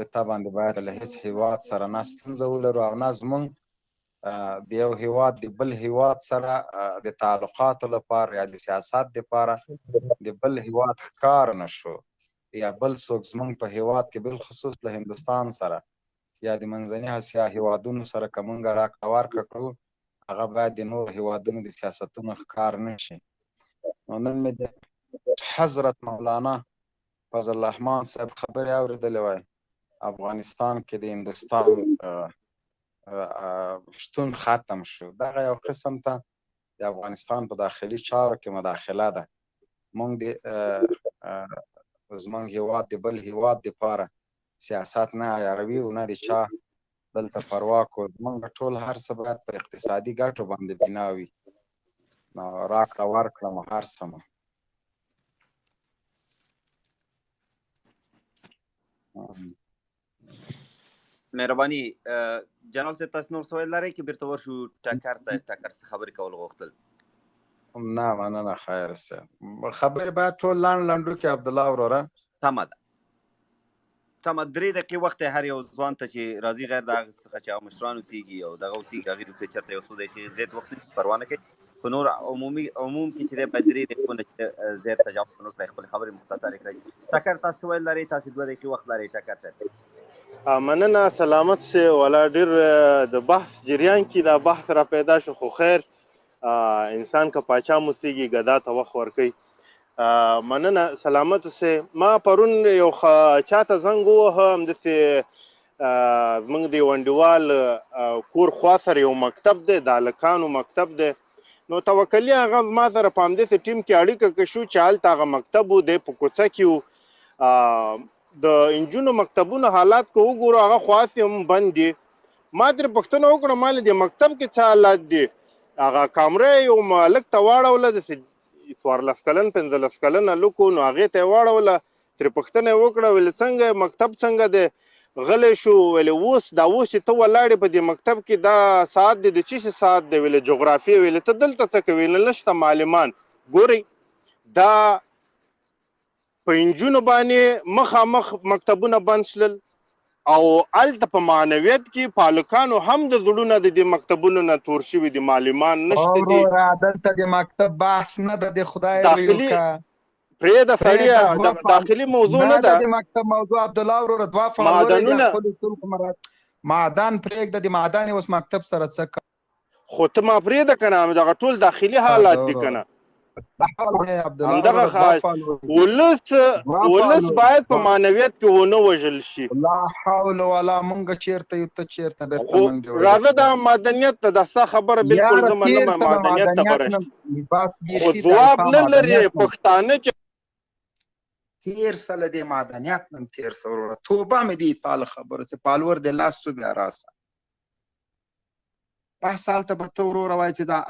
رابطه باندې باید له هیڅ هیواد سره نه ستونزه ولرو او نه زمونږ د یو هیواد د بل هیواد سره د تعلقاتو لپاره یا د سیاست لپاره د بل هیواد ښکار نه شو، یا بل څوک زمونږ په هیواد کې بالخصوص له هندوستان سره یا د منځني اسیا هیوادونو سره که مونږ راکړه ورکړه کړو، هغه باید د نورو هیوادونو د سیاستونو ښکار نه شي. نو نن مې د حضرت مولانا فضل الرحمن صاحب خبرې اورېدلې وای، افغانستان کې د هندوستان شتون ختم شو. دغه یو قسم ته د افغانستان په داخلي چارو کې مداخله ده. مونږ د زمونږ هیواد د بل هیواد دپاره سیاست نه عیاروي او نه د چا دلته پروا کوو. زمونږ ټول هر څه باید په اقتصادي ګټو باندې بنا وي، نو راکړه ورکړه مو هر څه مو. مهرباني جنرال صاحب، تاسو نور څه ویل لرئ که بیرته ورشو ټکر ته؟ ټکر څه خبرې کول غوښتل؟ نه مننه، خیر شه. خبرې باید ټول لنډ لنډو کې عبدالله وروره. سمه ده، سمه. 3 دقیقې وخت دی هر یو ځوان ته چې راځي، غیر د هغه څخه چې هغه مشران اوسېږي او دغه اوسېږي، هغې که چېرته یو څو دقیقې زیات وخت نیسي پروا نه کوي، خو نور عمومي عموم کې چې دی باید 3 دقیقو نه چې زیات تجاوز ونه کړئ، خپلې خبرې مختصرې کړئ. ټکر تاسو څه ویل لرئ؟ تاسو 2 دقیقې وخت لرئ ټکر صاحب. مننه، سلامت شې. ولا ډېر د بحث جریان کې دا بحث را پیدا شو، خو خیر، انسان که پاچا موسیږي ګدا ته وخت ورکوي. مننه، سلامت اوسې. ما پرون یو چاته زنګ ووهه، همداسې زموږ د یو انډیوال کور خوا سره یو مکتب دی، د هلکانو مکتب دی. نو توکلي هغه زما سره په همداسې ټیم کې اړیکه کې شو چې هلته هغه مکتب و، دی په کوڅه کې و. د انجونو مکتبونو حالات که وګورو هغه خو هسې هم بند دي. ما ترې پوښتنه وکړه، ما له دې مکتب کې څه حالات دي؟ هغه کامره یې یو هلک ته واړوله، داسې 14 کلن 15 کلن هلک و، نو هغې ته یې واړوله، ترې پوښتنه یې وکړه، ویل څنګه مکتب څنګه دی؟ غلی شو، ویل اوس دا اوس چې ته ولاړې په دې مکتب کې دا ساعت دی د څه شي ساعت دی؟ ویل جغرافیه. ویل ته دلته څه کوې؟ ویل نشته معلمان. ګورئ دا په انجونو باندې مخامخ مکتبونه بند شلل، او هلته په معنویت کې په هلکانو هم د زړونه د دې مکتبونو نه تور شوي دي، معلمان نشته دي. وروره دلته د مکتب بحث نه ده، د خدای داخلي پرېږده سړیه، داخلي موضوع نه ده د مکتب موضوع. عبدالله وروره دوه فالوره دي، خپل اصول خو مراد معدن پرېږده، د معدن اوس مکتب سره څه خو ته ما پرېږده که نه، دغه ټول داخلي حالات دي که نه. همدغه ولس باید په معنویت کې ونه وژل شي. لا حول ولا مونږ چیرته یو ته چیرته بیرته مونږ راځه دا معدنیت ته، دا ستا خبره بالکل زه منم، معدنیت ته به راشي، خو ځواب نه لري پښتانه چې تیر سه له دې معدنیت نه تیر سه وروره. توبه مې دي تا له خبرو چې پالور دې لاس سو بیا راسه. بس هلته به ته وروره وایې چې دا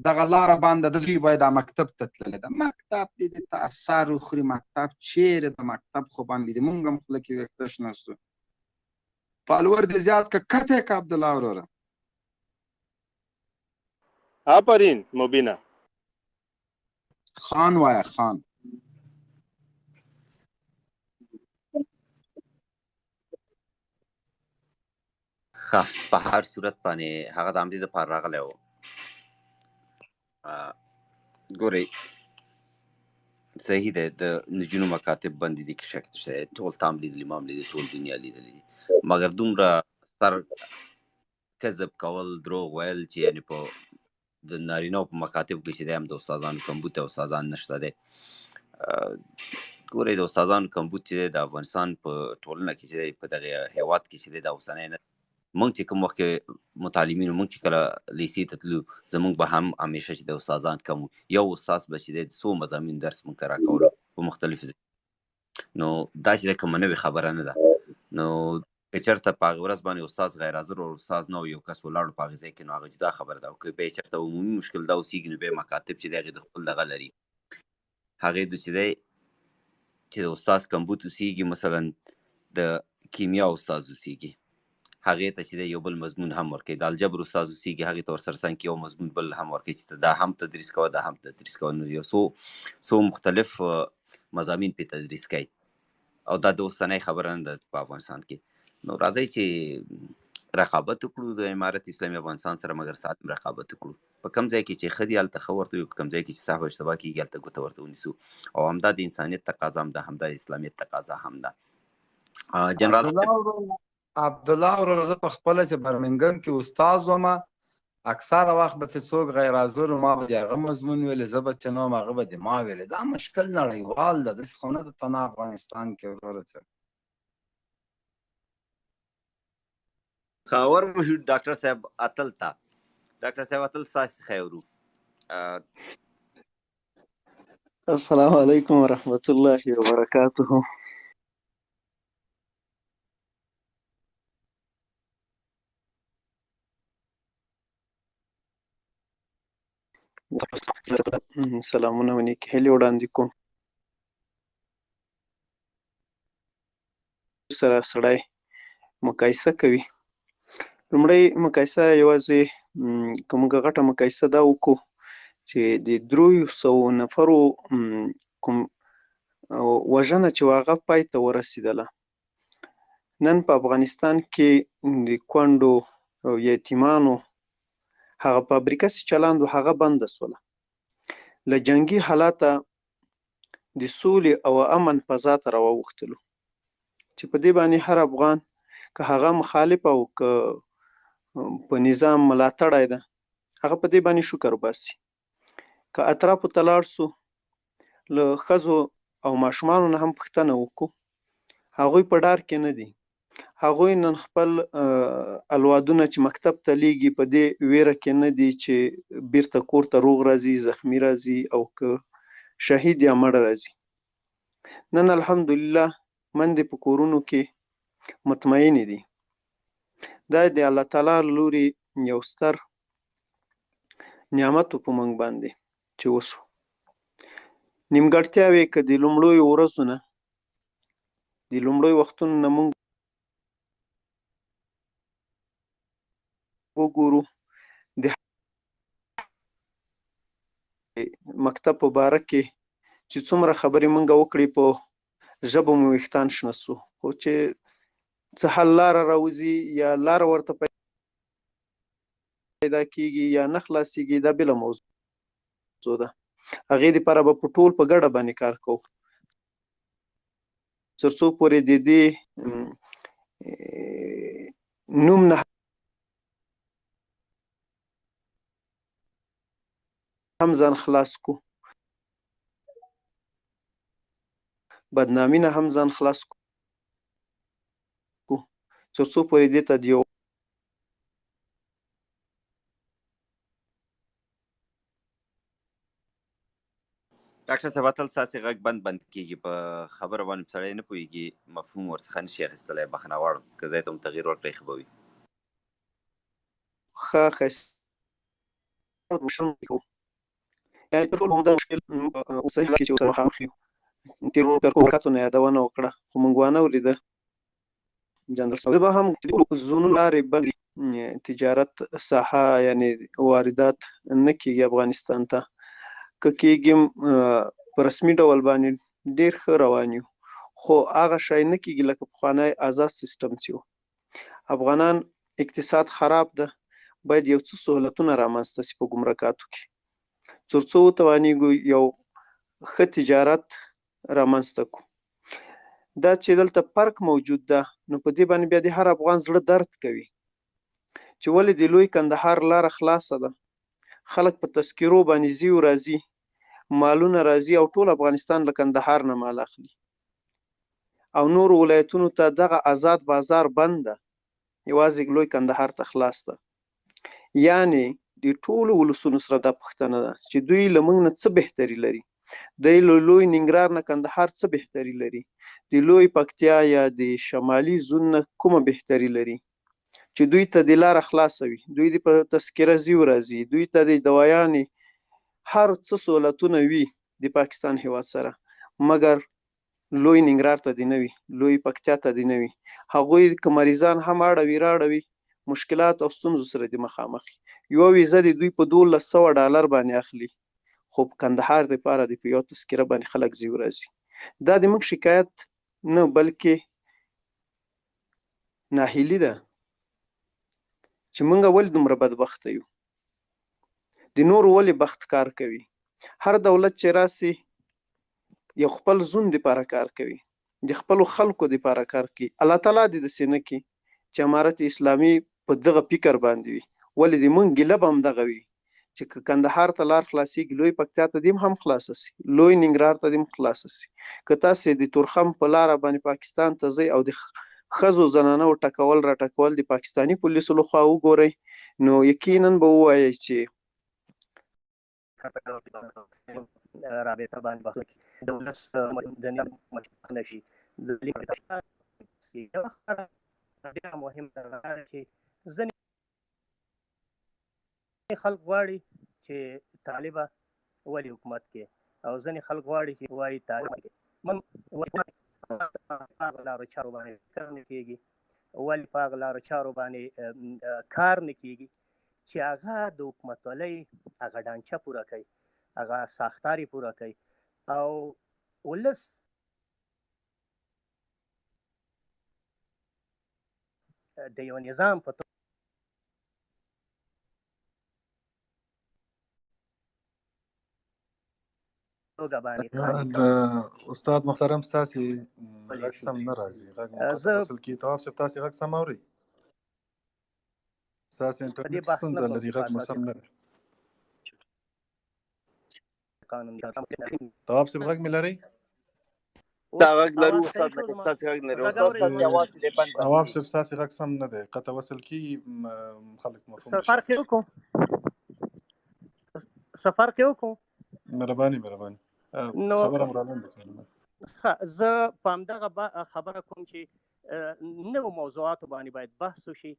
دغه لاره باندې د دوی باید دا مکتب ته تللې ده. مکتب دې د تا سر وخوري، مکتب چیرې ده؟ مکتب خو باندې دې مونږ هم خوله کې ویښته شنه سو. پالور دې زیات که کته که عبدالله وروره. آفرین مبینه. خان وایه خان. ښه، په هر صورت باندې هغه د همدې دپاره راغلی و. ګورئ صحیح دی، د نجونو مکاتب بند دي که شک نشته، ټول تام لیدلي، مام لیدلي، ټول دنیا لیدلي دي، مګر دومره ستر کذب کول، دروغ ویل چې یعنې په د نارینه په مکاتب کې چې دی هم د استادانو کمبود دی، استادان نشته دی. ګورئ د استادانو کمبود چې دی د افغانستان په ټولنه کې چې دی، په دغه هیواد کې چې دی، دا اوسنی نه. مونږ چې کوم وخت کې متعلمین وو، مونږ چې کله لیسې ته تلو، زمونږ به هم همیشه چې د استادان کم وو، یو استاد به چې دی څو مضامین درس مونږ ته راکولو په مختلفو ځایونو. نو دا چې دی کومه نوې خبره نه ده. نو که چېرته په هغې ورځ باندې استاد غیر حاضر او استاد نه و، یو کس ولاړ په هغې ځای کې، نو هغه جدا خبره ده. او که بیا چېرته عمومي مشکل دا اوسېږي، نو بیا مکاتب چې دی هغې د خپل دغه لري، هغې د چې دی چې د استاد کمبود اوسېږي، مثلا د کیمیا استاد اوسېږي، هغې ته چې دی یو بل مضمون هم ورکوي، د الجبر استاد اوسېږي، هغې ته ورسره څنګ کې یو مضمون بل هم ورکوي چې ته دا هم تدریس کوه، دا هم تدریس کوه. نو یو څو څو مختلف مضامین پې تدریس کوي. او دا د اوسنۍ خبره نه ده په افغانستان کې. نو راځئ چې رقابت وکړو د امارت اسلامي افغانستان سره، مګر سالم رقابت وکړو. په کوم ځای کې چې ښه دي هلته ښه ورته وي، په کوم ځای کې چې سهو اشتباه کېږي هلته ګوته ورته ونیسو. او همدا د انسانیت تقاضا هم ده، همدا د اسلامیت تقاضا هم ده. جنرال عبدالله ورور، زه په خپله چې برمنګم کې استاد وم، اکثره وخت به چې څوک غیر حاضر و ما به د هغه مضمون ویلې، زه به چې نه وم هغه به د ما ویلې. دا مشکل نړیوال ده، داسې خو نه ده تنها افغانستان کې وروره. څه خاور مشو ډاکټر صاحب اتل ته. ډاکټر صاحب اتل، ستاسو څخه اورو. السلام علیکم ورحمت الله وبرکاته. سلامونه او نیکې هیلې وړاندې کوم. سره سړی مقایسه کوي. لومړی مقایسه یوازې که موږ غټه مقایسه دا وکړو چې د 300 نفرو کوم وژنه چې هغه پای ته ورسېدله، نن په افغانستان کې د کونډو او یتیمانو هغه فابریکه چې چلاند وه هغه بنده سوله. له جنګي حالاته د سولې او امن فضا ته راواوښتلو چې په دې باندې هر افغان که هغه مخالف او که په نظام ملاتړی ده هغه په دې باندې شکر وباسي. که اطرافو ته لاړ سو له ښځو او ماشومانو نه هم پوښتنه وکړو، هغوی په ډار کې نه دي. هغوی نن خپل الوادونه چې مکتب ته لیږي په دې ویره کې نه دي چې بیرته کور ته روغ راځي، زخمی راځي او که شهید یا مړ راځي. نن الحمدلله مندې په کورونو کې مطمئنې دي. دا د الله تعالی له لوري یو ستر نعمت په موږ باندې چې وسو. نیمګړتیاوې که د لومړیو ورځو نه، د لومړیو وختونو نه موږ وګورو، د مکتب په باره کې چې څومره خبرې مونږ وکړې په ژبه مو ویښتان شنه سو، خو چې څه حل لاره راوځي یا لاره ورته پیدا کیږي یا نه خلاصیږي دا بله موضوع ده. هغې دپاره به په ټول په ګډه باندې کار کوو تر څو پورې د دې نوم نه هم ځان خلاص کو، بدنامي نه هم ځان خلاص کو، تر څو پورې دې ته د یو ډاکټر صاحب اتل، ستاسې غږ بند بند کېږي، په خبره باندې سړی نه پوهېږي، مفهوم ورڅخه نشي اخیستلی. بخښنه غواړم، که ځای ته مو تغییر ورکړئ ښه به وي. ښه ښایسته کوو. یعنې تر ټولو عمده مشکل اوسني حالت کې چې ورسره مخامخ یو، تېرو کرکو نه یادونه وکړه خو موږ وانه ورېده جنرال صاحب. زه به هم زونونو لارې بندې، تجارت ساحه یعنې واردات نه کېږي افغانستان ته، که کېږي په رسمي ډول باندې ډېر ښه روان یو، خو هغه شی نه کېږي لکه پخوانی ازاد سیستم چې و. افغانان اقتصاد خراب ده، باید یو څه سهولتونه رامنځته سي په ګمرکاتو کې تر څو وتوانیږو یو ښه تجارت رامنځته کو. دا چې دلته فرق موجود ده نو په دې باندې بیا د هر افغان زړه درد کوي چې ولې د لوی کندهار لاره خلاصه ده، خلک په تذکرو باندې ځي او راځي، مالونه راځي او ټول افغانستان له کندهار نه مال اخلي او نورو ولایتونو ته دغه ازاد بازار بند ده، یوازې لوی کندهار ته خلاص ده. یعنې د ټولو ولسونو سره دا پوښتنه ده چې دوی له موږ نه څه بهتري لري، دوی له لوی ننګرهار نه کندهار څه بهتري لري، د لوی پکتیا یا د شمالي زون نه کومه بهتري لري چې دوی ته د لاره خلاصه وي، دوی د په تذکره ځي او راځي، دوی ته د دوایانې هر څه سهولتونه وي د پاکستان هیواد سره، مګر لوی ننګرهار ته دې نه وي، لوی پکتیا ته دې نه وي. هغوی که مریضان هم اړوي راړوي مشکلات او ستونزو سره دې مخامخ. یوه ویزه دې دوی په 1200 ډالر باندې اخلي، خو په کندهار دپاره دې په یو تذکره باندې خلک ځي او راځي. دا د موږ شکایت نه بلکې ناهیلي ده چې مونږ ولې دومره بدبخته یو، د نورو ولې بخت کار کوي. هر دولت چې راسي یو خپل زون دپاره کار کوي، د خپلو خلکو دپاره کار کوي. الله تعالی دې داسې نه کړي چې امارت اسلامي په دغه فکر باندې وي. ولې د مونږ ګیله به هم دغه وي چې که کندهار ته لار خلاصیږي، لوی پکتیا ته دې هم خلاصه سي، لوی ننګرهار ته دې هم خلاصه سي. که تاسې د تورخم په لاره باندې پاکستان ته ځئ او د ښځو زنانو ټکول را ټکول د پاکستاني پولیسو لخوا وګورئ، نو یقینا به ووایئ چې رابطه باندې بحث وکړي، د ولس د نه شي. یوه خبره ډېره مهمه ده چې ځینې خلک غواړي چې طالبه ولې حکومت کې، او ځینې خلک غواړي چې وایي طالب کې من هغه لارو چارو باندې فکر نه کېږي، ولې په هغه لارو چارو باندې کار نه کېږي چې هغه د حکومتولۍ هغه ډانچه پوره کوي، هغه ساختار یې پوره کوي او ولس د یو نظام په توګه باندې د استاد محترم ستاسو غږ سم نه راځي، غږ مو قطع وصل کی. تواب صاحب تاسو غږ سم اوري؟ ستاسو انټرنیټ ستونزه لري، غږ مو سم نه دی. تواب صاحب غږ مې لري؟ دا غږ لرو استاد، لکه ستاسو غږ لرو استاد، ستاسو اواز دې بند. تواب صاحب ستاسو غږ سم نه دی، قطع وصل کیږي، خلک مفهوم نشي. فرق یې وکړو، څه فرق یې وکړو؟ مهرباني مهرباني، نو خبره مو رالنډه کړه. ښه، زه په همدغه خبره کوم چې نوو موضوعاتو باندې باید بحث وشي.